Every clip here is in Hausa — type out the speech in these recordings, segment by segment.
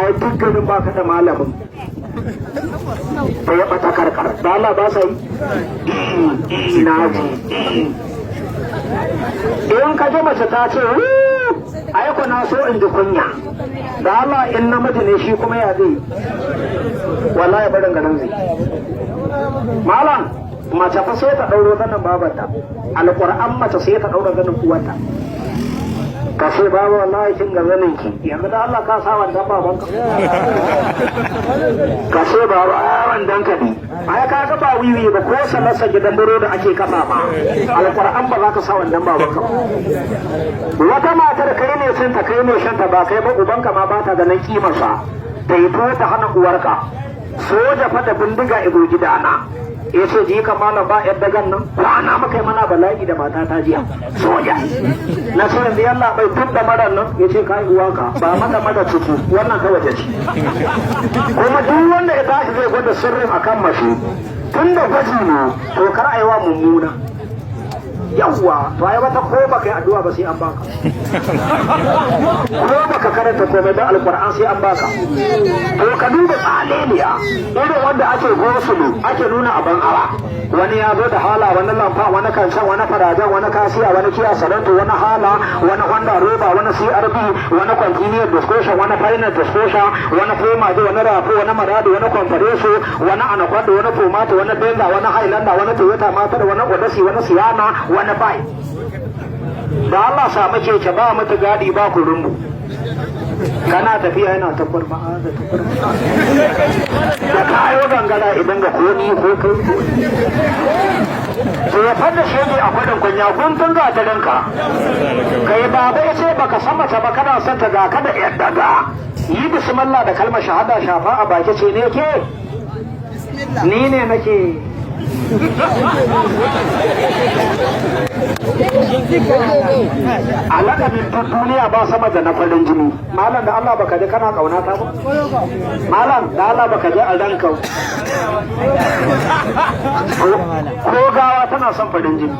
Ai duk garin baka da malamin da ya bata karkar da Allah ba sa yi. Na ji in ka ji mace ta ce, "Ai ko na so in ji kunya." Da Allah in namiji ne shi kuma ya zai? Wallahi barin garin zai. Malam, mace fa sai ta ɗauro zanin babarta. Alƙur'an, mace sai ta ɗaura zanin uwarta. Ka ce, "Babu, wallahi kin ga zanin ki yanzu." Da Allah ka sa wannan babanka, ka ce, "Baba, ai wannan ka ne." Ai ka ga ba wiwi ba ko sanarsa gidan buro da ake kafa ma. Alƙur'an, ba za ka sa wannan babanka ba. Wata matar kai ne sun ta, kai ne shanta, ba kai ba ubanka ma ba ta ganin kimarsa. Ta yi ta hana uwarka. Soja fa da bindiga igo gidana, ya ce, "Ji ka malam, ba yadda gan nan kwana muka yi mana bala'i da mata ta jiya." Soja na so yanzu, "Yalla bai, duk da marar nan." Ya ce, "Kai uwanka ba mata mada ciki, wannan ta waje ce." Kuma duk wanda ya tashi zai gwada sirrin akan mace, tun da gwaji ne, to kar a yi wa mummuna. Yawwa, to ai wata ko baka yi addu'a ba sai an baka, ko baka karanta komai ba, Alquran, sai an baka. To ka duba tsaleliya irin wanda ake gosulu, ake nuna aban awa. Wani ya zo da hala, wani lamfa, wani kancan, wani farajan, wani kasiya, wani Kia Sorento, wani hala, wani Honda Rover, wani CRV, wani continuous discussion, wani final discussion, wani Komaje, wani Rafo, wani Maradi, wani Kompreso, wani Anaconda, wani Tomato, wani Benza, wani Highlander, wani Toyota Matar, wani Odyssey, wani Sienna, wani Bai. Da Allah samu keke ba mutu gadi ba kurumbu, kana tafiya yana ta kurma da ta kurma da kayo gangara idan ga ko ni ko kai ko to ya fadda shege a kwadin kunya guntun gatarinka. Kai baba ya ce baka san mace ba, kana son ta, ga kada yadda ga yi bismillah da kalmar shahada, shafa a baki, ce ne ke ni ne nake. Alakamin duk duniya ba sama da na farin jini. Malam, da Allah baka ji kana kauna ta ba? Malam, da Allah baka ji a ranka ko gawa tana son farin jini?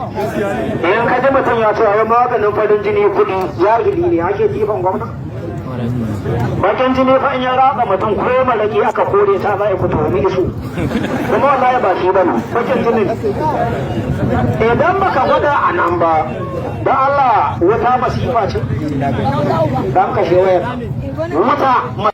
In ka ji mutum ya ce ai maganin farin jini kudi, jahili ne. Ake jifan gwamna. Bakin jini fa in ya ratsa mutum, ko malaki aka kore ta za a ku tuhumi isu, kuma wallahi ba shi bane bakin jini. Idan baka gwada a nan ba, don Allah wuta masifa ce, dan kashe wayar wuta.